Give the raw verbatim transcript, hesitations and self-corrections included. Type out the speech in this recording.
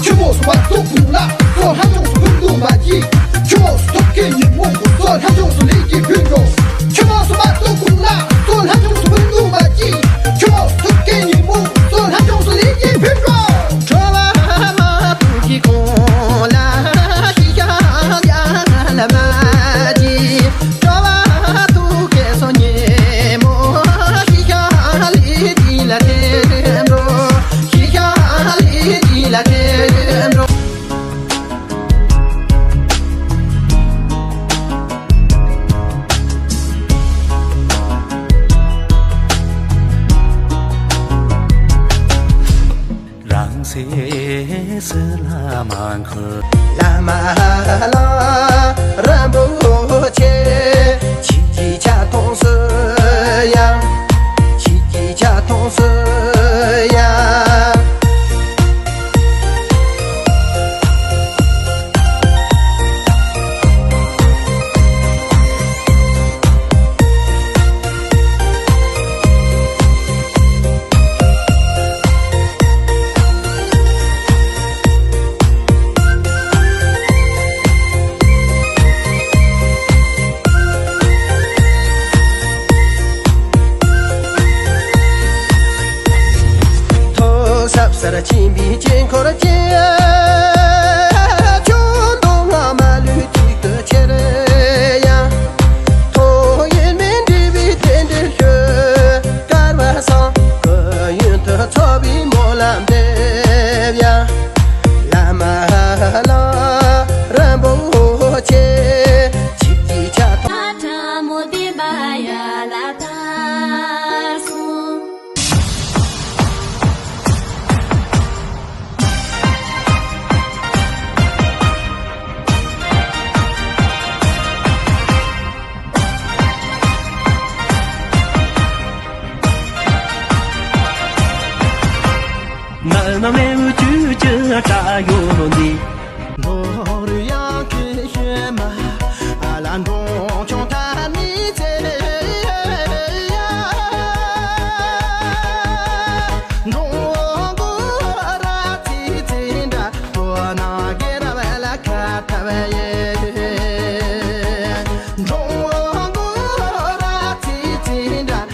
ཆུ་མོ་སུ་བ་ཏོ་ཀུ་ལ་སོ་ལྷ་ཅོང་སུ་ཕུན་དུ་མ་གྱི། ཆུ་མོ་སུ་ཐུབ་ཀེ་ཉི་མོ་སོ་ལྷ་ཅོང་སུ་ལི་ཀི་ཕུན་ཀྲོ། ཆུ་མོ་སུ་བ་ཏོ་ཀུ་ལ་སོ་ལྷ་ཅོང་སུ་ཕུན་དུ་མ་གྱི། ཆུ་མོ་སུ་ཐུབ་ཀེ་ཉི་མོ་སོ་ལྷ་ཅོང་སུ་ལི་ཀི་ཕུན་ཀྲོ། ཁྲོ་བ་མ་ཐུག་གི་ཁོང་ལ་ཤི་ཤ་ཡ་ལ་མ་གྱི། ཁྲོ་བ་ཐུག་གེ་སོ་ཉེ་མོ་ཤི་ཤ་ལི་ཏི་ལ་ཐེམ་རོ། ཤི་ཤ་ལི་ཏི་ལ་ཐེམ་རོ། རང་སེམས་ལ་མ་འཁོར། བླ་མ་ལ་རིན་པོ་ཆེ། ཁྱེད་ཀྱི་ཆ་མཐོང་སུ་ཡ། ཁྱེད་ཀྱི་ཆ་མཐོང་སུ་ཡ། ཐོག་སབ་སར་ཕྱིན་པའི་དཀྱིལ་འཁོར་གྱི། ཁྱོད་མདོ་སྔགས་མ་ལུས་གཅིག་ཏུ་ཁྱེར་ཡང་། ཐོག་ཡེ་མེ་འབྲི་བའི་རྟེན་འབྲེལ་ཞུ། དཀར་བ་བསང་གི་ཡོན་དུ་ཚོགས་པའི་སྨོན་ལམ་འདེབས་ཡ། བླ་མ་ལ་རིན་པོ་ཆེ། ཁྱེད་ཀྱི་ཆ་ཐོག་ཁྲ་མོ་བདེན་པ་ཡ་ལ་ཐར་སོང་། ནགས་ནམ་ལེའུ་བཅུ་བཅུ་བྲག་ཡོད་འདི། ནོར་ཡང་ཁྱི་ཤེས་མ་ཨ་ལ་འབྲོང་ཆུང་ཐ་མི་ཚེ་ཡ། འབྲོང་མགོ་ར་ཚི་ཚི་འདྲ་ཏོ་ན་གེ་ར་བ་ལ་ཁ་ཐ་བ་ཡེ། འབྲོང་མགོ་ར་ཚི་ཚི་འདྲ།